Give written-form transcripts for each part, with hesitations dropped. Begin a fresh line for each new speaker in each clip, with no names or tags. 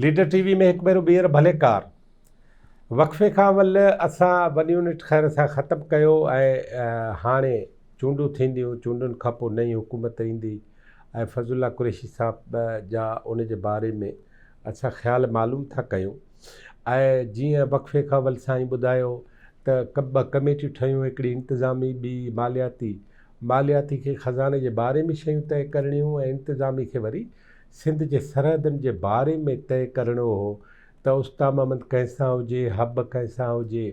Leader ٽي V ۾ هڪ ڀيرو ٻيهر ڀليڪار. وقفي کان اول اسان ون يونٽ خير سان ختم ڪيو ۽ هاڻي چونڊون ٿينديون، چونڊن کان پوء نئين حڪومت ايندي ۽ فضل الله قريشي صاحب جا ان جي باري ۾ اسان خيال معلوم ٿا ڪيون ۽ جيئن وقفي کان اول سائين ٻڌايو ته ٻه ڪميٽيون ٺهيون هڪڙي انتظامي ٻي مالياتي، مالياتي کي خزاني جي باري ۾ شيون طئي ڪرڻيون ۽ انتظامي کي وري سنڌ جي سرحدن جي باري ۾ طئي ڪرڻو هو ته استا محمد ڪنهن سان هجي، حب ڪنهن سان هجي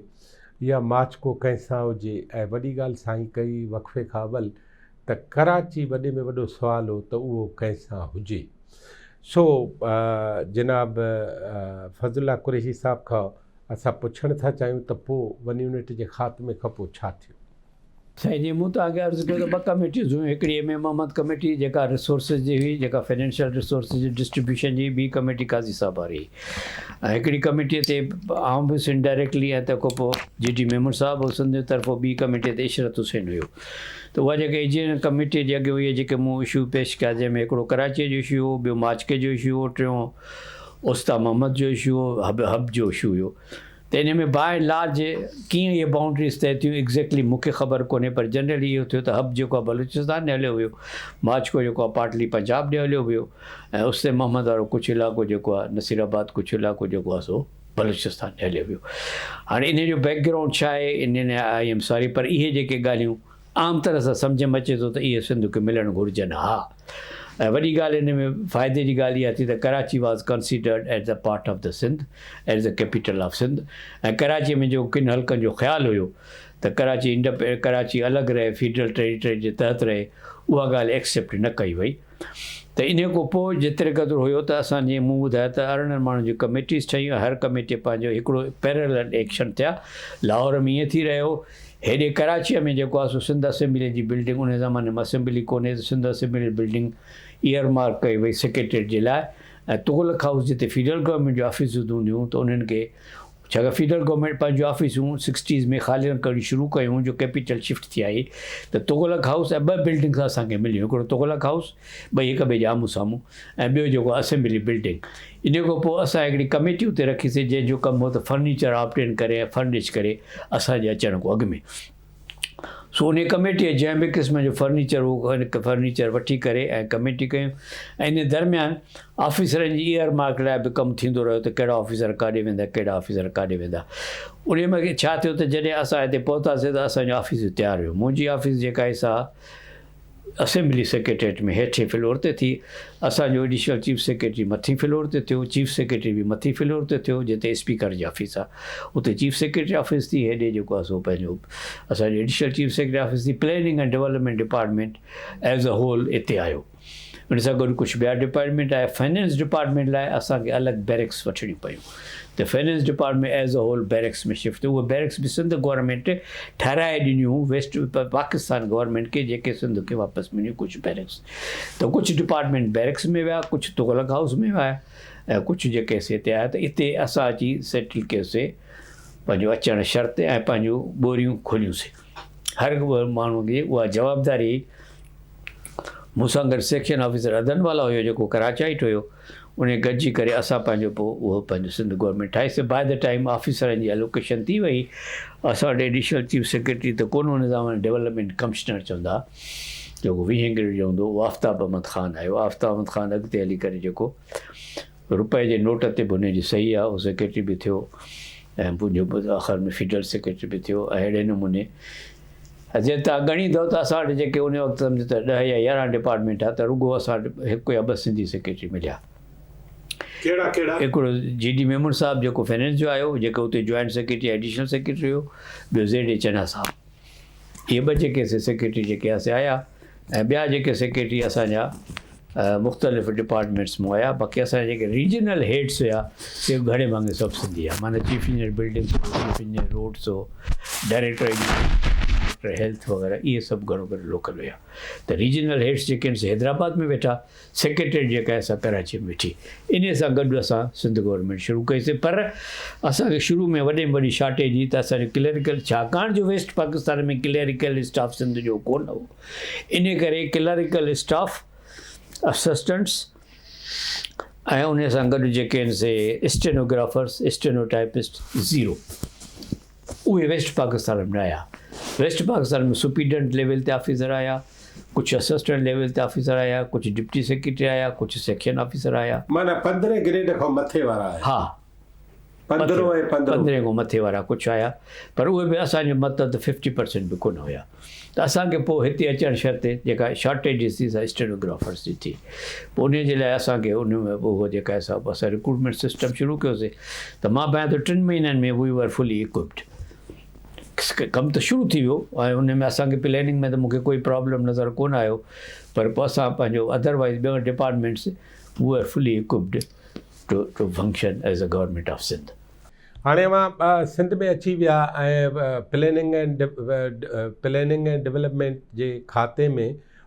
يا ماڇڪو ڪنهن سان هجي ۽ وڏي ڳالهه سائين ڪئي وقفي کان اول ته ڪراچي وڏي ۾ وڏو سوال هو ته اهو ڪنهن سان هجي. سو جناب فضل الله قريشي صاحب کان اسان پڇڻ ٿا چاهيون ته پوء ون يونٽ جي خاتمي کان پوء ڇا ٿيو؟
سائين جي مون توهان کي عرض ڪيو ته ٻه ڪميٽيون هيون هڪڙي ايم اي محمد ڪميٽي جيڪا ريسورسز جي هئي جيڪا فنانشل ريسورسز جي ڊسٽريبيوشن جي ٻي ڪميٽي قاضي صاحب واري هئي ۽ هڪڙي ڪميٽي تي آئون به هيس انڊائريڪٽلي ۽ تنهن کان پوء جي ڊي ميمڻ صاحب هو سنڌ جي طرفون ٻي ڪميٽي تي عشرت حسين هيو ته اها جيڪا ايجنٽ ڪميٽي جي اڳيون اهي جيڪي مون اشو پيش ڪيا جنهن ۾ هڪڙو ڪراچيء جو اشو هو ٻيو ماچڪي جو اشو هو ٽيون اوستا محمد جو اشو هو حب حب جو اشو هيو ته انهي ۾ باء اينڊ لارج ڪيئن اهي بائونڊريز طئي ٿيون ايگزيڪٽلي مون کي خبر ڪونهي پر جنرلي اهو ٿيو ته حب جيڪو آهي بلوچستان ڏي هليو ويو، ماڇڪو جيڪو آهي پارٽلي پنجاب ڏي هليو ويو ۽ استي محمد وارو ڪجهه علائقو جيڪو آهي نصير آباد ڪجهه علائقو جيڪو آهي سو بلوچستان ڏي هليو ويو. هاڻي انهي جو بيڪ گرائونڊ ڇا آهي انهي لاء I am sorry پر اهي جيڪي ڳالهيون عام طرح سان سمجهه ۾ اچي ٿو ته اهي سنڌ کي ملڻ گهرجن ها ۽ وڏي ڳالهه ان ۾ فائدي جي ڳالهه اها ٿي ته Karachi was considered as a part of the Sindh as the capital of Sindh ۽ Karachi ۾ جو ڪن حلقن جو خيال هيو ته ڪراچي انڊپ ڪراچي الڳ رهي فيڊرل ٽيريٽري جي تحت رهي اها ڳالهه ايڪسيپٽ نه ڪئي وئي ته انهيء کان پوء جيتري قدر هيو ته اسان جيئن مون ٻڌايو ته 18 ماڻهن جون ڪميٽيز ٺهيون ۽ هر ڪميٽيء پنهنجو هڪڙو پيرلل ايڪشن ٿيا. لاهور ۾ ائين ٿي رهيو هو. هيڏي ڪراچيء ۾ جيڪو آهي سو سنڌ اسيمبليء جي بلڊنگ انهيء زماني ۾ اسيمبلي ڪونهي ته سنڌ اسيمبليء جي بلڊنگ ايئر مارڪ ڪئي وئي سيڪريٽريٽ جي لاء ۽ تغلق هائوس جتي فيڊرل گورنمينٽ جون آفيسون هونديون هيون ته انهن کي ڇاڪاڻ فيڊرل گورنمينٽ پنهنجون آفيسون سڪسٽيز ۾ خالي ڪرڻ شروع ڪيون جو ڪيپيٽل شفٽ ٿي آئي ته تغلق هائوس ۽ ٻه بلڊنگس اسان کي مليون هڪڙو تغلق هائوس ٻئي هڪ ٻئي جي آمهون سامهون ۽ ٻيو جيڪو اسيمبلي بلڊنگ ان کان پوء اسان هڪڙي ڪميٽي اتي رکي سي جنهن جو ڪم هو ته فرنيچر آبٽين ڪري ۽ فرنش ڪري اسان جي اچڻ کان اڳ ۾ سو انهيء ڪميٽيء جنهن به قسم جو فرنيچر هو فرنيچر وٺي ڪري ۽ ڪميٽي ڪيون ۽ انهيء درميان آفيسرن جي ايئر مارڪ لاء به ڪم ٿيندو رهيو ته ڪهڙا آفيسر ڪاڏي ويندا ڪهڙا آفيسر ڪاڏي ويندا. انهيء ۾ ڇا ٿيو ته جڏهن اسان هتي پهتاسين ته اسان جون آفيسون تيار هيون. منهنجي آفيس جيڪا آهي سا اسيمبلي سيڪريٽريٽ ۾ هيٺين فلور تي ٿي. اسان جو ايڊيشنل چيف سيڪريٽري مٿين فلور تي ٿيو. چيف سيڪريٽري به مٿين فلور تي ٿيو جتي اسپيڪر جي آفيس آ. اتي چيف سيڪريٽري آفيس ٿي هيڏي جيڪو آ سو پنهنجو اسان جو ايڊيشنل چيف سيڪريٽري آفيس ٿي. Planning ۽ development department as a whole اتي آيو. ان سان گڏ ڪجهه ٻيا ڊپارٽمينٽ آيا. فنانس ڊپارٽمينٽ لاء اسان کي الڳ بيرڪس وٺڻيون پيون ته finance department as a whole barracks ۾ shift ٿيو. اهي بيرڪس به سنڌ گورنمينٽ ٺهرائي ڏنيون هيون ويسٽ پاڪستان گورنمينٽ کي جيڪي سنڌ کي واپس مليون ڪجهه بيرڪس ته ڪجهه ڊپارٽمينٽ بيرڪس ۾ ويا ڪجهه تغلق هائوس ۾ ويا ۽ ڪجهه جيڪي سي هتي آيا ته اتي اسان اچي سيٽل ڪيوسي پنهنجو اچڻ شرط ۽ پنهنجون ٻوريون کوليون سي. هر ماڻهو کي اها جوابداري هئي. مون سان گڏ سيڪشن آفيسر عدن والا هيو جيڪو ڪراچائيٽ هيو انهي گڏجي ڪري اسان پنهنجو پوء اهو پنهنجو سنڌ گورنمينٽ ٺاهي سي باء the time آفيسرن جي الوڪيشن ٿي وئي اسان وٽ ايڊيشنل چيف سيڪريٽري ته ڪونه هو نظام ڊولپمينٽ ڪمشنر چوندا جيڪو ويهين گريڊ جو هوندو اهو آفتاب احمد خان آيو آفتاب احمد خان اڳتي هلي ڪري جيڪو رپئي جي نوٽ تي به هن جي صحيح آ، هو سيڪريٽري به ٿيو ۽ منهنجو به آخر ۾ فيڊرل سيڪريٽري به ٿيو ۽ اهڙي نموني جي توهان ڳڻيندؤ ته اسان وٽ جيڪي ان وقت سمجهو ته ڏهه يا 11 ڊپارٽمينٽ ها ته رڳو اسان وٽ هڪ يا ٻه سنڌي سيڪريٽري مليا.
ڪهڙا ڪهڙا؟
هڪڙو جي ڊي ميمڻ صاحب جيڪو فنانس جو آيو، جيڪو اتي جوائنٽ سيڪريٽري ايڊيشنل سيڪريٽري هيو، ٻيو زيڊ اي چنا صاحب. اهي ٻه جيڪي سي سيڪريٽري جيڪي آ سي آيا ۽ ٻيا جيڪي سيڪريٽري اسان جا مختلف ڊپارٽمينٽس مون آيا باقي اسان جا جيڪي ريجنل هيڊس هيا سي گهڻي ڀاڱي سڀ سنڌي هيا معنيٰ چيف انجنيئر بلڊنگس هو چيف انجنيئر روڊس هو ڊائريڪٽر ايجوڪيشن ڊائريڪٽر هيلٿ وغيره اهي سڀ گهڻو ڪري لوڪل هيا ته ريجنل هيڊس جيڪي آهن سي حيدرآباد ۾ ويٺا سيڪريٽريٽ جيڪا آهي سا ڪراچيء ۾ ويٺي. انهيء سان گڏ اسان سنڌ گورنمينٽ شروع ڪئي سي پر اسان کي شروع ۾ وڏي ۾ وڏي شارٽيج هئي ته اسان جو ڪليريڪل ڇاڪاڻ جو ويسٽ پاڪستان ۾ ڪليريڪل اسٽاف سنڌ جو ڪونه هو انهيء ڪري ڪليريڪل اسٽاف اسسٽنٽس ۽ انهي سان گڏ جيڪي آهن سي اسٽينوگرافرس، اسٽينو ٽائپسٽ زيرو. اهي ويسٽ پاڪستان ۾ نه آيا. ويسٽ پاڪستان ۾ سپريڊنٽ ليول تي آفيسر آيا، ڪجهه اسسٽنٽ ليول تي آفيسر آيا، ڪجهه ڊپٽي سيڪريٽري آيا، ڪجهه سيڪشن آفيسر آيا.
معنيٰ پندرهين گريڊ کان مٿي وارا آيا.
ها.
پندرهون ۽ پندرهون.
پندرهين کان مٿي وارا ڪجهه آيا پر اهي به اسان جو مطلب ته ففٽي پرسينٽ به ڪونه هيا ته اسان کي پوء هتي اچڻ شرط جيڪا شارٽيجز ٿي سا اسٽينوگرافرس جي ٿي پوء انهي جي لاء اسان کي ان ۾ اهو جيڪا آهي سا اسان رڪروٽمينٽ سسٽم شروع ڪيوسي ته مان ڀانيان ٿو ٽن مهينن ۾ وي ور فلي اڪوپڊ ڪم ته شروع ٿي ويو ۽ ان ۾ اسان کي پلاننگ ۾ ته مون کي ڪوئي پرابلم نظر ڪونه آيو پر پوء اسان پنهنجو ادروائز ٻيا departments we were fully equipped to to function as a government of Sindh.
هاڻي اوهان سنڌ ۾ اچي ويا ۽ پلاننگ اينڊ پلاننگ ۽ ڊولپمينٽ جي کاتي ۾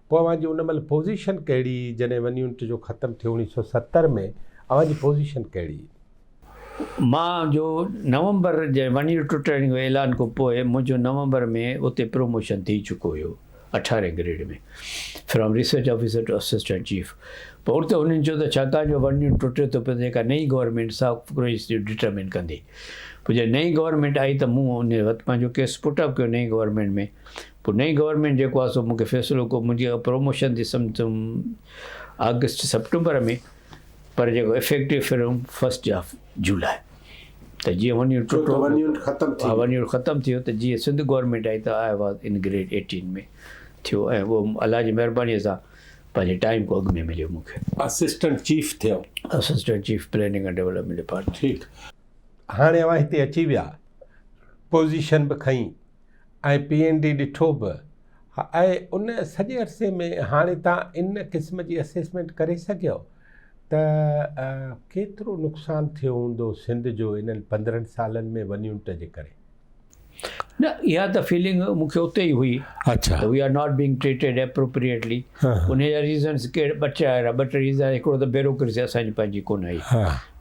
پوء اوهان جي ان مهل پوزيشن ڪهڙي هئي جڏهن ون يونٽ جو ختم ٿيو 1970 ۾ اوهان جي پوزيشن ڪهڙي هئي؟
مان جو نومبر جڏهن ون يونٽ ٽٽڻ جو اعلان کان پوء منهنجو نومبر ۾ اتي پروموشن ٿي چڪو هيو. اٺارهين grade ۾ from research officer to assistant chief پوء اتي هنن چيو ته ڇاڪاڻ جو ون يونٽ ٽٽي ٿو پيو ته جيڪا نئين گورنمينٽ سا ڊٽرمين ڪندي پوء جڏهن نئين گورنمينٽ آئي ته مون ان وقت پنهنجو ڪيس پٽ اپ ڪيو نئين گورنمينٽ ۾ پوء نئين گورنمينٽ جيڪو آهي سو مونکي فيصلو ڪيو منهنجي پروموشن ٿي سمجهه آگسٽ سيپٽمبر ۾ پر جيڪو افيڪٽو فرام فرسٽ آف جولاء ته جيئن ون يونٽ ٽٽو
ون يونٽ ختم ٿي
ون يونٽ ختم ٿي ويو ته جيئن سنڌ گورنمينٽ آئي ته I was in grade eighteen ۾ ٿيو ۽ اهو الله جي مهرباني سان پنهنجي ٽائيم کان اڳ ۾ مليو مون کي.
اسسٽنٽ چيف ٿيو.
Assistant chief planning and development department.
ٺيڪ هاڻي اوهان هتي اچي ويا پوزيشن به کنئي ۽ پي اين ڊي ڏٺو به ۽ ان سڄي عرصي ۾ هاڻي تان ان قسم جي اسيسمينٽ ڪري سگهيو ته ڪيترو نقصان ٿيو هوندو سنڌ جو انهن 15 سالن ۾ ون يونٽ جي ڪري؟
نه اها ته فيلنگ مون کي اتي ئي هئي
اڇا
ته we are not being treated appropriately انهي جا ريزنس ڪهڙا ٻه ٽي آهن ٻه ٽي ريزن هڪڙو ته بيوروڪريسي اسان جي پنهنجي ڪونه هئي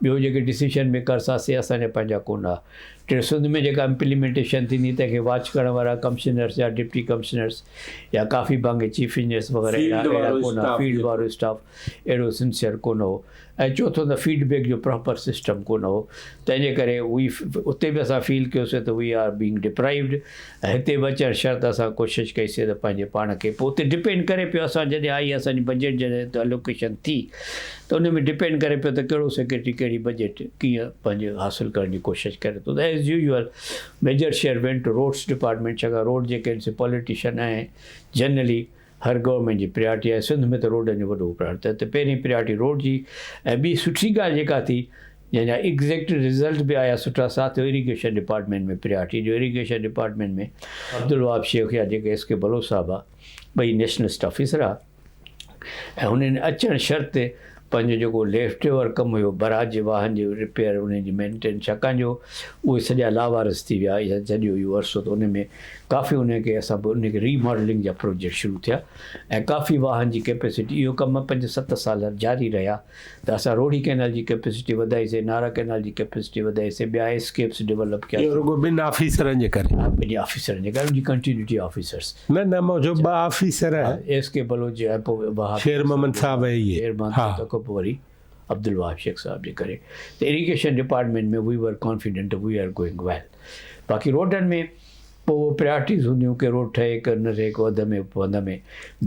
ٻيو جيڪي ڊسيشن ميڪرس ها سي اسان جا پنهنجا ڪونه ها ٽي سنڌ ۾ جيڪا امپليمينٽيشن ٿيندي تنهن کي واچ ڪرڻ وارا ڪمشنرس يا ڊپٽي ڪمشنرس يا ڪافي ڀاڱي چيف انجنيئرس وغيره اهڙا اهڙا ڪونه ها فيلڊ وارو اسٽاف اهڙو سنسيئر ڪونه هو ۽ چوٿون ته فيڊ بيڪ جو پراپر سسٽم ڪونه هو تنهن جي ڪري وي اتي به اسان فيل ڪيوسي ته وي آر بينگ ڊپرائيوڊ ۽ هتي به اچڻ شرط اسان ڪوشش ڪئي سي ته پنهنجي پاڻ کي پوء اتي ڊپينڊ ڪري پيو اسان جڏهن آئي اسان جي بجيٽ جڏهن الوڪيشن ٿي ته ان ۾ ڊپينڊ ڪري پيو ته ڪهڙو سيڪريٽري ڪهڙي بجيٽ ڪيئن پنهنجي حاصل ڪرڻ جي ڪوشش ڪري ٿو ته as usual major share went to roads department ڇاڪاڻ روڊ جيڪي آهن سي پاليٽيشن ۽ جنرلي هر گورنمينٽ جي پريارٽي آهي سنڌ ۾ ته روڊن جو وڏو پريارٽي ته پهرين پريارٽي روڊ جي ۽ ٻي سٺي ڳالهه جيڪا ٿي جنهن جا ايگزيڪٽ رزلٽ به آيا سٺا سا ٿيو اريگيشن ڊپارٽمينٽ ۾ پريارٽي جو اريگيشن ڊپارٽمينٽ ۾ عبدالوهاب شيخ يا جيڪي ايس ڪي بلوچ صاحب آ ٻئي نيشنلسٽ آفيسر آ ۽ هنن اچڻ شرط پنهنجو جيڪو ليفٽ اوور ڪم هيو بئراج جي واهن جي رپيئر انهن جي مينٽينس ڇاڪاڻ جو اهي سڄا لاوارث ٿي ويا يا سڄو اهو عرصو ته ان ۾ ڪافي انهن کي اسان به انهن کي ري ماڊلنگ جا پروجيڪٽ شروع ٿيا ۽ ڪافي واهن جي ڪيپيسٽي اهو ڪم پنج ست سال جاري رهيا ته اسان روهڙي ڪئنال جي ڪيپيسٽي وڌائي سي، نارا ڪئنال جي ڪيپيسٽي وڌائي سي، ٻيا ايسڪيپس ڊولپ ڪيا
اهو
سي.
رڳو ٻن آفيسرن جي ڪري.
ها ٻن آفيسرن جي ڪري ان جي ڪنٽينيوٽي آفيسرس.
نه نه منهنجو ٻه آفيسر.
ها ايس ڪي بلوچ ۽ پوء وهاب
شير محمد صاحب ۽ اهي.
شير محمد صاحب تنهن کان پوء وري عبدالوهاب شيخ صاحب جي ڪري ته اريگيشن ڊپارٽمينٽ ۾ وي ور ڪانفيڊنٽ وي آر گوئنگ ويل باقي روڊن ۾ پوء اهي پريارٽيز هونديون ڪي روڊ ٺهي ڪي نه ٺهي ڪو اڌ ۾ پنڌ ۾.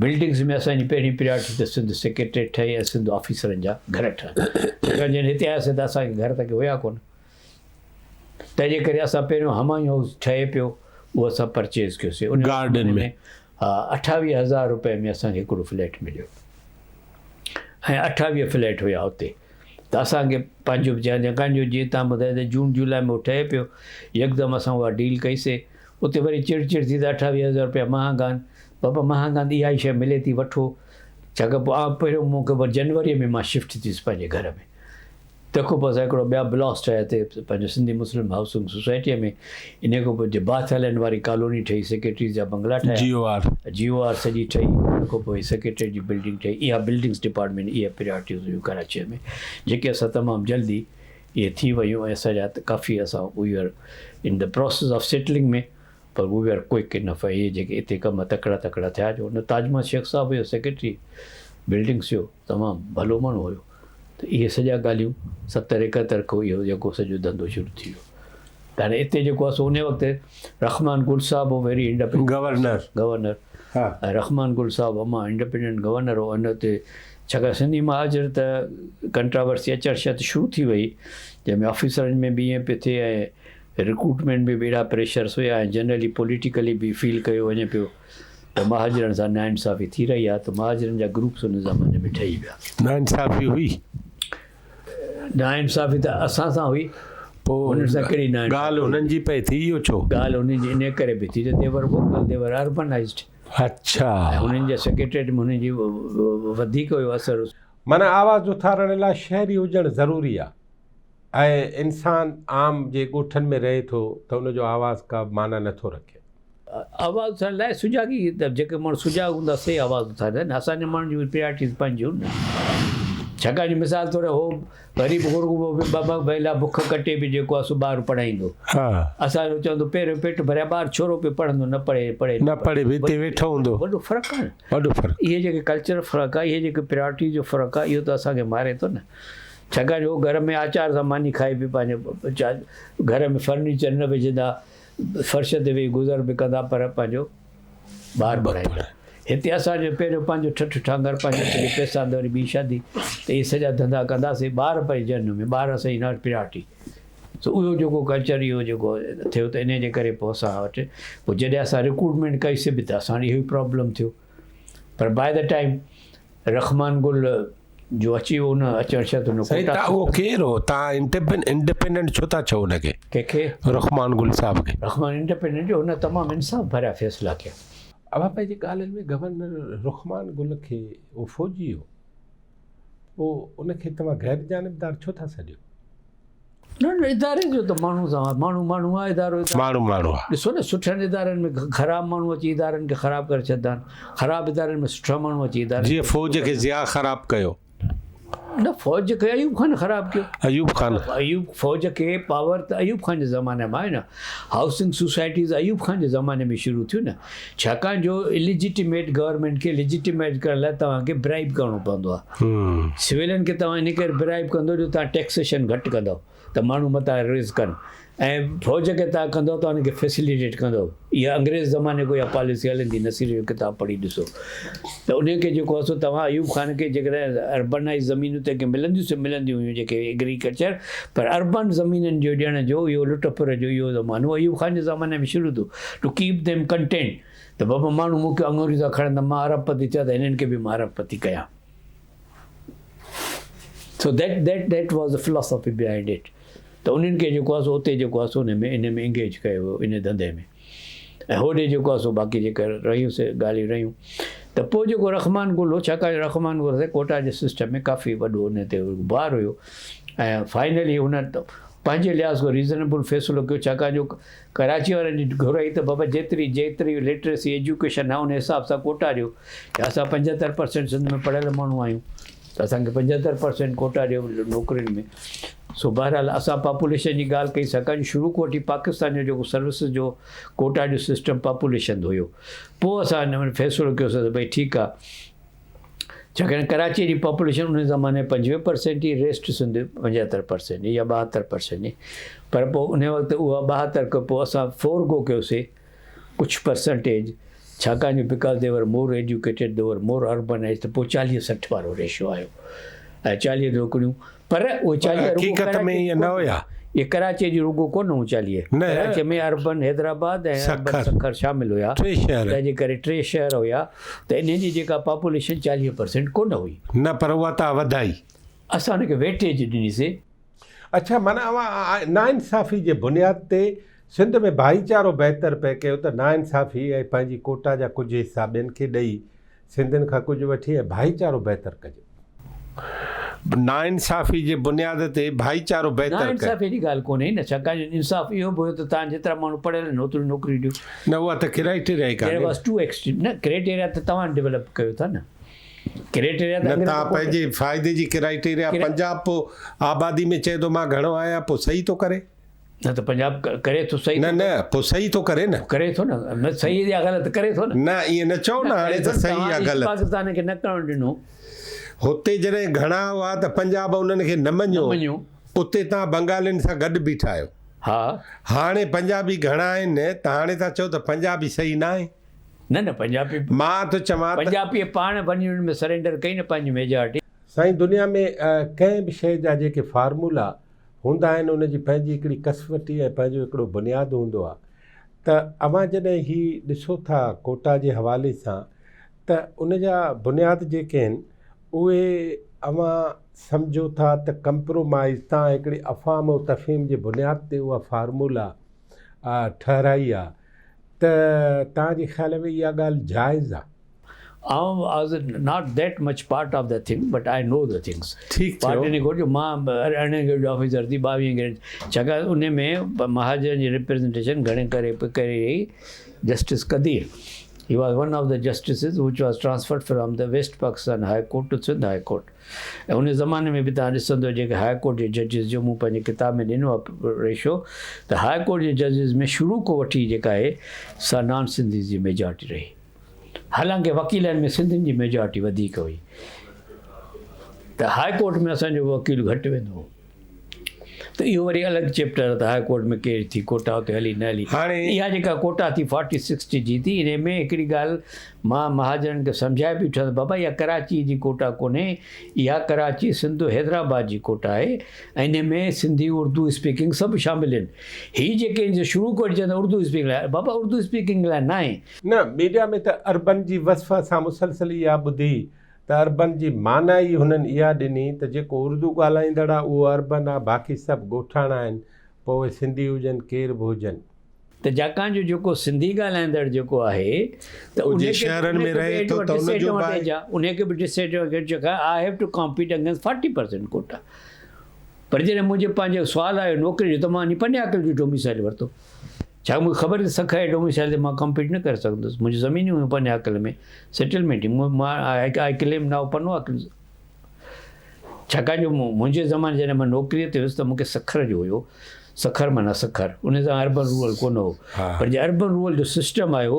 بلڊنگز ۾ اسان جي پهرين پريارٽي ته سنڌ سيڪريٽريٽ ٺهي ۽ سنڌ آفيسرن جا گهر ٺهن. ڇاڪاڻ جڏهن هتي آياسين ته اسان کي گهر ته ڪي هيا ڪونه. تنهن جي ڪري اسان پهريون همايون هائوس ٺهي پيو اهو اسان پرچيز ڪيوسين. ان
گارڊن ۾.
ها 28 هزار روپين ۾ اسان کي هڪڙو فليٽ مليو ۽ 28 فليٽ هيا اتي. ته اسان کي پنهنجو به چيائين ڇاڪاڻ جو جيئن توهان ٻڌايو ته جون جولاء ۾ اهو ٺهي پيو يڪدم اسان اها ڊيل ڪئي سي اتي وري چڙ چڙ ٿي ته 28 هزار روپيا مهانگا آهن بابا مهانگا آهن ته اها ئي شيء ملي ٿي وٺو ڇاڪاڻ پوء آئون پهريون مون کي جنوريء ۾ مان شفٽ ٿيس پنهنجي گهر ۾ تنهن کان پوء اسان هڪڙو ٻيا بلاڪس ٺاهيا هتي پنهنجو سنڌي مسلم هائوسنگ سوسائٽيء ۾ انهيء کان پوء جي باٿ آئلينڊ واري ڪالوني ٺهي سيڪريٽريز جا بنگلا ٺاهيا.
جي او آر.
جي او آر سڄي ٺهي ان کان پوء سيڪريٽريٽ جي بلڊنگ ٺهي. اها بلڊنگس ڊپارٽمينٽ اهي پريارٽيز هيون ڪراچيء ۾ جيڪي اسان تمام جلدي اهي ٿي ويون ۽ اسان جا ڪافي اسان we are in the process of settling ۾ per we are quick enough ۽ اهي جيڪي اتي ڪم تڪڙا تڪڙا ٿيا جو ان تاج محمد شيخ صاحب هيو سيڪريٽري بلڊنگس جو تمام ڀلو ماڻهو هيو. ته اهي سڄا ڳالهيون 70 71 کان اهو جيڪو سڄو ڌنڌو شروع ٿي ويو ته هاڻي اتي جيڪو آهي سو ان وقت رحمان گل صاحب هو ويري انڊيپينڊنٽ
گورنر
گورنر ۽ رحمان گل صاحب اما انڊيپينڊنٽ گورنر هو ان تي ڇاڪاڻ سنڌي مهاجر ته ڪنٽراورسي اچڻ شرط شروع ٿي وئي جنهن ۾ آفيسرن ۾ به ائين پيو ٿئي ۽ رڪروٽمينٽ ۾ به اهڙا پريشرس هيا ۽ جنرلي پوليٽيڪلي به فيل ڪيو وڃي پيو ته مهاجرن سان ناانصافي ٿي رهي آهي ته مهاجرن جا گروپس ان زماني ۾ ٺهي ويا.
ناانصافي هئي؟
ناانصافي ته اسان سان هئي.
پوء
انهن سان ڪهڙي ناانصافي؟
ڳالهه انهن جي پئي ٿي اهو ڇو؟
ڳالهه انهن جي انهيء ڪري پئي ٿي ته they were vocal, they were urbanised.
اڇا.
۽ انهن جي سيڪريٽريٽ ۾ انهن جي وڌيڪ هيو اثر.
معنيٰ آواز اٿارڻ لاء شهري هجڻ ضروري آهي ۽ انسان عام جي ڳوٺن ۾ رهي ٿو ته ان جو آواز ڪا معنيٰ نٿو رکي.
آواز اٿارڻ لاء سجاڳي ته جيڪي ماڻهو سجاڳ هوندا سي آواز اٿاريندا آهن اسان جي ماڻهن جون پريارٽيز پنهنجيون نه ڇاڪاڻ جو مثال طور هو غريب غربو به ٻه ٻه ويلا بک ڪٽي به جيڪو آهي سو ٻار پڙهائيندو اسان جو چوندو پهريون پيٽ ڀريا ٻار ڇورو پيو پڙهندو نه پڙهي پڙهي
نه پڙهي به هتي ويٺو هوندو
وڏو فرق آهي
نه وڏو فرق
اهي جيڪي ڪلچر فرق آهي اهي جيڪي پريارٽيز جو فرق آهي اهو ته اسان کي ماري ٿو نه ڇاڪاڻ جو هو گهر ۾ آچار سان ماني کائي به پنهنجو گهر ۾ فرنيچر نه وجهندا فرش تي ويهي گذر به ڪندا پر پنهنجو ٻار پڙهائيندا. هتي اسان جو پهريون پنهنجو ٺٺ ٺانگر پنهنجي پنهنجي پئسا اندر وري ٻي شادي ته اهي سڄا ڌنڌا ڪنداسين ٻار پئي جنم ۾ ٻار اسان جي not priority سو اهو جيڪو ڪلچر اهو جيڪو ٿيو ته انهي جي ڪري پوء اسان وٽ پوء جڏهن اسان رڪروٽمينٽ ڪئي سي به ته اسان وٽ اهو ئي پرابلم ٿيو پر by the time Rehman Gul جو اچي ويو ان اچڻ شرط ان
سائين
ڪوٽا
تان اهو ڪير هو تان انڊيپينڊنٽ ڇو ٿا چئو ان کي؟
ڪنهن کي؟
رحمان گل صاحب کي.
رحمان انڊيپينڊنٽ جو هن تمام انصاف ڀريا فيصلا ڪيا.
اوهان پنهنجي ڳالهين ۾ گورنر رحمان گل کي اهو فوجي هو پوء ان کي توهان غير جانبدار ڇو ٿا سڏيو؟
نه نه اداري جو ته ماڻهو سان ماڻهو ماڻهو آهي ادارو ادارو
ماڻهو ماڻهو آهي.
ڏسو نه سٺن ادارن ۾ خراب ماڻهو اچي ادارن کي خراب ڪري ڇڏندا آهن خراب ادارن ۾ سٺا ماڻهو اچي ادارن
جيئن فوج کي ضياء خراب ڪيو.
نه فوج کي ايوب خان خراب ڪيو.
ايوب خان.
ايوب فوج کي پاور ته ايوب خان جي زماني ۾ آئي نه هائوسنگ سوسائٽيز ايوب خان جي زماني ۾ شروع ٿيون نه ڇاڪاڻ جو اليجيٽيميٽ گورنمينٽ کي ليجيٽيمائز ڪرڻ لاء توهان کي برائيب ڪرڻو پوندو آهي. سويلين کي توهان ان ڪري برائيب ڪندو جو توهان ٽيڪسيشن گهٽ ڪندؤ ته ماڻهو متان ريز ڪن ۽ فوج کي توهان ڪندؤ ته انهن کي فيسليٽيٽ ڪندؤ. اها انگريز زماني کان اها پاليسي هلندي نصير جو ڪتاب پڙهي ڏسو ته انهي کي جيڪو آهي سو توهان ايوب خان کي جيڪڏهن اربنائيز زمينون تنهن کي ملنديون سي ملنديون هيون جيڪي ايگريڪلچر پر اربن زمينن جو ڏيڻ جو اهو لٽ ڦر جو اهو زمانو ايوب خان جي زماني ۾ شروع ٿيو ٽو ڪيپ ديم ڪنٽينٽ ته بابا ماڻهو مون کي اڱوريون ٿا کڻن ته مان ارب پتي ٿيان ته هنن کي به مان ارب پتي ڪيان. So that that that was the philosophy behind it ته انهن کي جيڪو آهي سو اتي جيڪو آهي سو ان ۾ ان ۾ انگيج ڪيو ويو ان ڌنڌي ۾ ۽ هوڏي جيڪو آهي سو باقي جيڪا رهيون سي ڳالهيون رهيون ته پوء جيڪو رحمان گل هو ڇاڪاڻ جو رحمان گل سي ڪوٽا جي سسٽم ۾ ڪافي وڏو ان تي بار هيو ۽ فائنلي هن پنهنجي لحاظ کان ريزنيبل فيصلو ڪيو ڇاڪاڻ جو ڪراچي وارن جي گهر هئي ته بابا جيتري جيتري لٽريسي ايجوڪيشن آهي ان حساب سان ڪوٽا ڏيو ته اسان 75 پرسينٽ سنڌ ۾ پڙهيل ماڻهو آهيون ته اسان کي 75 پرسينٽ ڪوٽا ڏيو نوڪرين ۾ سو بهرحال اسان پاپوليشن جي ڳالهه ڪئي سگهان جو شروع کان وٺي پاڪستان جو جيڪو سروسز جو ڪوٽا جو سسٽم پاپوليشن هيو پوء اسان ان فيصلو ڪيوسين ته ڀئي ٺيڪ آهي ڇاڪاڻ ڪراچيء جي پاپوليشن ان زماني ۾ 25 پرسينٽ هئي، ريسٽ سنڌ 75 پرسينٽ هئي يا 72 پرسينٽ هئي پر پوء ان وقت اها 72 کان پوء اسان فور گو ڪيوسي ڪجهه پرسنٽيج ڇاڪاڻ جو because they were more educated they were more urbanise ته پوء 40 60 وارو ريشو آيو ۽ 40 نوڪريون پر اهي 40 رڳو
حقيقت ۾ ائين نه هيا.
اهي ڪراچيء جون رڳو ڪونه هيون 40.
نه.
ڪراچيء ۾ اربن حيدرآباد ۽ اربن سکر شامل هيا.
ٽي شهر.
تنهن جي ڪري ٽي شهر هيا ته انهن جي جيڪا پاپوليشن 40 پرسينٽ ڪونه هئي.
نه پر اها توهان وڌائي.
اسان ان کي ويٽيج ڏني سي.
اڇا معنيٰ اوهان ناانصافي جي بنياد تي سنڌ ۾ ڀائيچارو بهتر پئي ڪيو ته ناانصافي ۽ پنهنجي ڪوٽا جا ڪجهه حصا ٻين کي ڏئي سنڌين کان ڪجهه وٺي ۽ ڀائيچارو بهتر ڪجي. ناانصافي جي بنياد تي ڀائيچارو بهتر ڪ.
ناانصافي جي ڳالهه ڪونهي نه ڇاڪاڻ جو انصاف اهو به هيو ته توهان جيترا ماڻهو پڙهيل آهن اوتريون نوڪريون ڏيو.
نه اها ته ڪرائيٽيريا ئي
ڪانهي. There was two extreme نه ڪرائيٽيريا ته توهان ڊولپ ڪيو ٿا نه ڪرائيٽيريا ته
نه توهان پنهنجي فائدي جي ڪرائيٽيريا پنجاب پوء آبادي ۾ چئي ٿو مان گهڻو آهيان پوء صحيح ٿو ڪري.
نه ته پنجاب ڪري ٿو صحيح
نه نه پوء صحيح ٿو ڪري نه.
ڪري ٿو نه نه صحيح يا غلط ڪري ٿو نه.
نه ائين نه چئو نه هاڻي ته صحيح يا غلط.
پاڪستان کي نه ڪرڻ ڏنو.
هتي جڏهن گهڻا هئا ته پنجاب انهن کي نه مڃيو، اتي توهان بنگالين سان گڏ بيٺا آهيو.
ها.
هاڻي پنجابي گهڻا آهن ته هاڻي ٿا چئو ته پنجابي صحيح ناهي.
نه نه پنجابي.
مان ٿو چوان ته.
پنجابيء پاڻ ون يونٽ ۾ سرينڊر ڪئي نه پنهنجي ميجارٽي.
سائين دنيا ۾ ڪنهن به شيء جا جيڪي فارمولا هوندا آهن ان جي پنهنجي هڪڙي ڪسوٽي ۽ پنهنجو هڪڙو بنياد هوندو آهي ته اوهان جڏهن هي ڏسو ٿا ڪوٽا جي حوالي سان ته ان جا بنياد جيڪي آهن اهي اوهان سمجهو ٿا ته ڪمپرومائز تان هڪڙي افهام و تفهيم جي بنياد تي اها فارمولا ٺهرائي آهي ته توهان جي خيال ۾ اها ڳالهه جائز آهي؟
آئون was not that much part of the thing but I know the things
ٺيڪ
پارٽ
ٿيو.
ان ڪو جو مان ارڙهن گريڊ جو آفيسر ٿي ٻاويهين گريڊ ڇاڪاڻ ان ۾ مهاجرن جي ريپريزنٽيشن گهڻي ڪري ڪري رهي justice Qadeer he was one of the justices which was transferred from the West Pakistan high court to Sindh high court ۽ ان زماني ۾ به توهان ڏسندو جيڪي هاء ڪورٽ جي ججز جو مون پنهنجي ڪتاب ۾ ڏنو آهي ريشو ته هاء ڪورٽ جي ججز ۾ شروع کان وٺي جيڪا آهي سا نان سنڌيز جي ميجارٽي رهي. حالانڪه وڪيلن ۾ سنڌين جي ميجارٽي وڌيڪ هئي ته هاء ڪورٽ ۾ اسان جو وڪيل گهٽ ويندو هو ته اهو وري الڳ چيپٽر ته هاء ڪورٽ ۾ ڪير ٿي ڪوٽا اتي هلي نه هلي.
هاڻي
اها جيڪا ڪوٽا ٿي فارٽي سڪسٽي جي ٿي انهي ۾ هڪڙي ڳالهه مان مهاجرن کي سمجهائي بيٺو آهيان ته بابا اها ڪراچي جي ڪوٽا ڪونهي اها ڪراچي سنڌ حيدرآباد جي ڪوٽا آهي ۽ انهي ۾ سنڌي اردو اسپيڪنگ سڀ شامل آهن هي جيڪي شروع ڪري چون ٿا اردو اسپيڪنگ لاء بابا اردو اسپيڪنگ لاء ناهي.
نه، ميڊيا ۾ ته اربن جي وصف اسان مسلسل اها ٻڌي ته اربن جي معنيٰ ئي هنن اها ڏني ته جيڪو اردو ڳالهائيندڙ آ اهو اربن آ باقي سڀ ڳوٺاڻا آهن پوء اهي سنڌي هجن ڪير به هجن.
ته جاڪان جو جيڪو سنڌي ڳالهائيندڙ جيڪو آهي ته
اهو
انهي
جي
کي
شهرن
انهي
۾
کي به
رهي ٿو ته ان جو به آهي.
ڊس ايڊوانٽيج آ انهي کي به ڊس ايڊوانٽيج آ I have to compete against 40% quota پر جڏهن منهنجي پنهنجو سوال آيو نوڪري جو ته مان وڃي پني عاقل جو ڊوميسائل ورتو. ڇا مون کي خبر هئي ته سکر جي ڊوميسائل تي مان ڪمپيٽ نه ڪري سگهندس. منهنجون زمينون هيون پني عاقل ۾ سيٽلمينٽ هئي. مان آء ڪليم نائو پنو عاقل ڇاڪاڻ جو منهنجي زماني جڏهن مان نوڪريء تي هيس ته مون کي سکر جو هيو. سکر معنيٰ سکر. ان زماني اربن رورل ڪونه هو. پر جڏهن اربن رورل جو سسٽم آيو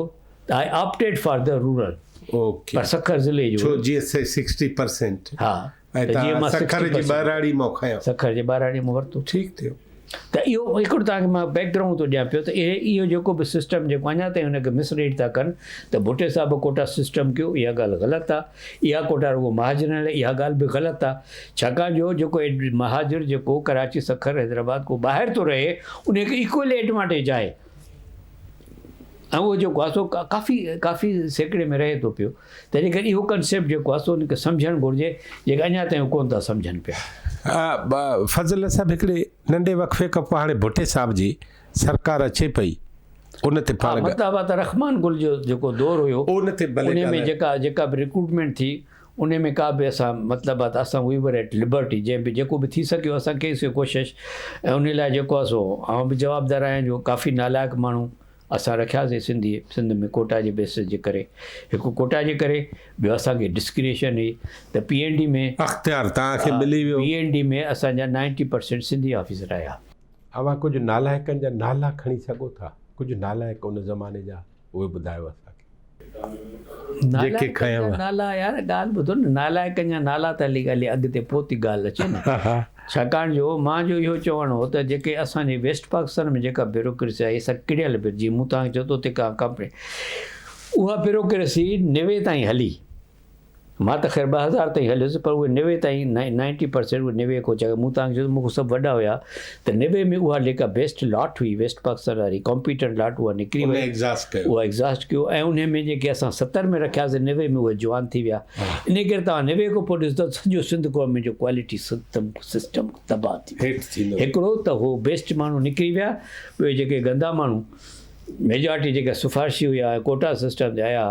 ته I opted for the rural.
Okay.
پر سکر ضلعي جو
ڇو
هيو.
جيئن 60%.
ها.
۽
ته جيئن
توهان
مان
سکر
سڪسٽي
جي
پرسينٽ
ٻهراڙي مان کنيو.
سکر جي ٻهراڙي مان ورتو.
ٺيڪ ٿيو.
ته اهو هڪڙو توهان کي مان بيڪ گرائونڊ ٿو ڏيان پيو ته اهي اهو جيڪو به سسٽم جيڪو اڃا تائين هن کي مس ريڊ ٿا ڪن ته ڀٽي صاحب ڪوٽا سسٽم ڪيو اها ڳالهه غلط آ اها ڪوٽا رڳو مهاجرن لاء اها ڳالهه به غلط آ ڇاڪاڻ جو جيڪو مهاجر جيڪو ڪراچي سکر حيدرآباد کان ٻاهر ٿو رهي ان کي ايڪولي ايڊوانٽيج آهي ۽ اهو جيڪو آ سو ڪافي ڪافي سيڪڙي ۾ رهي ٿو پيو. تنهن ڪري اهو ڪنسيپٽ جيڪو آهي سو انهن کي سمجهڻ گهرجي جيڪي اڃا تائين اهو ڪونه ٿا سمجهن پيا.
فضل صاحب هڪڙي ننڍي وقفي کان پوء هاڻي ڀٽي صاحب جي سرڪار اچي پئي ان تي پاڻ
ها مطلب آ ته رحمان گل جو جيڪو دور هيو
ان تي ڀلي
ان ۾ جيڪا جيڪا به ريڪروٽمينٽ ٿي ان ۾ ڪا به اسان مطلب آ ته اسان وي ور ايٽ لبرٽي جنهن به جيڪو به ٿي سگهيو اسان ڪئي سي ڪوشش ۽ ان لاء جيڪو آ سو آئون به جوابدار آهيان جو ڪافي نالائق ماڻهو اسان رکياسين سنڌي سنڌ ۾ ڪوٽا جي بيسس جي ڪري هڪ ڪوٽا جي ڪري ٻيو اسان کي ڊسڪريشن هئي ته پي اين ڊي ۾
اختيار توهان کي ملي ويو.
پي اين ڊي ۾ اسان جا 90% سنڌي آفيسر آيا.
اوهان ڪجهه نالائقن جا نالا کڻي سگهو ٿا؟ ڪجهه نالائق ان زماني جا اهي ٻڌايو اسان کي. جيڪي
نالائقن جا
کنيو.
نالا يار ڳالهه ٻڌو نه نالائقن جا نالا ته هلي ڳالهه اڳتي پوء ٿي ڳالهه اچي نه ڇاڪاڻ جو مان جو اهو چوڻ هو ته جيڪي اسان جي ويسٽ پاڪستان ۾ جيڪا بيوروڪريسي آهي سا ڪڙيل به جيئن مون توهان کي چيو ته اتي ڪا ڪمپني اها بيوروڪريسي 90 تائين هلي مان ته خير 2000 تائين هليس پر اهي 90 تائين 90% اهي 90 کان چاهي مون توهان کي چيو ته مون کان سڀ وڏا هيا ته 90 ۾ اها جيڪا بيسٽ لاٽ هئي ويسٽ پاڪستان واري ڪامپيٽنٽ لاٽ اها نڪري
ان
وئي
ايگزاسٽ ڪيو.
اها ايگزاسٽ ڪيو ۽ انهي ۾ جيڪي اسان 70 ۾ رکياسين 90 ۾ اهي جوان ٿي ويا انهي ڪري توهان 90 کان پوء ڏسندو ته سڄو سنڌ گورنمينٽ جو ڪوالٽي سسٽم سسٽم تباهه ٿي ويو
هيٺ ٿيندو ويو.
هڪڙو ته هو بيسٽ ماڻهو نڪري ويا ٻيو جيڪي گندا ماڻهو ميجارٽي جيڪا سفارشي هيا ۽ ڪوٽا سسٽم تي آيا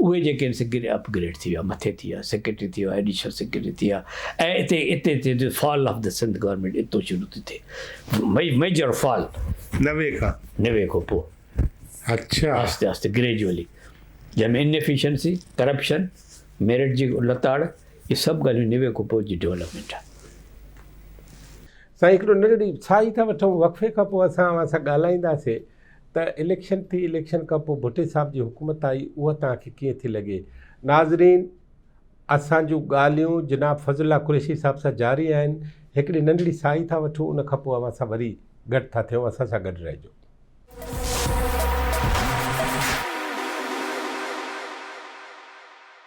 اهي جيڪي آهن سي اپ گريڊ ٿي ويا مٿي ٿي ويا سيڪريٽري ٿي ويا ايڊيشنل سيڪريٽري ٿي ويا ۽ اتي اتي اتي fall of the Sindh government اتو شروع ٿي ٿئي ميجر فال
90 کان
90 کان پوء
اڇا
آهستي آهستي گريجولي جنهن ۾ ان ايفيشنسي ڪرپشن ميرٽ جي لتاڙ اهي سڀ ڳالهيون 90 کان پوء جي ڊولپمينٽ آهي.
سائين هڪڙو ننڍڙي ساهي ٿا وٺون وقفي کان پوء اسان اوهان سان ڳالهائينداسين ته اليڪشن ٿي اليڪشن کان پوء ڀٽي صاحب جي حڪومت آئي اها توهان کي ڪيئن ٿي لڳي ناظرين اسان جون ڳالهيون جناب فضل الله قريشي صاحب سان جاري آهن. هڪڙي ننڍڙي ساهي ٿا وٺون ان کان پوء اوهان سان وري گڏ ٿا ٿيون. اسان سان گڏ رهجو.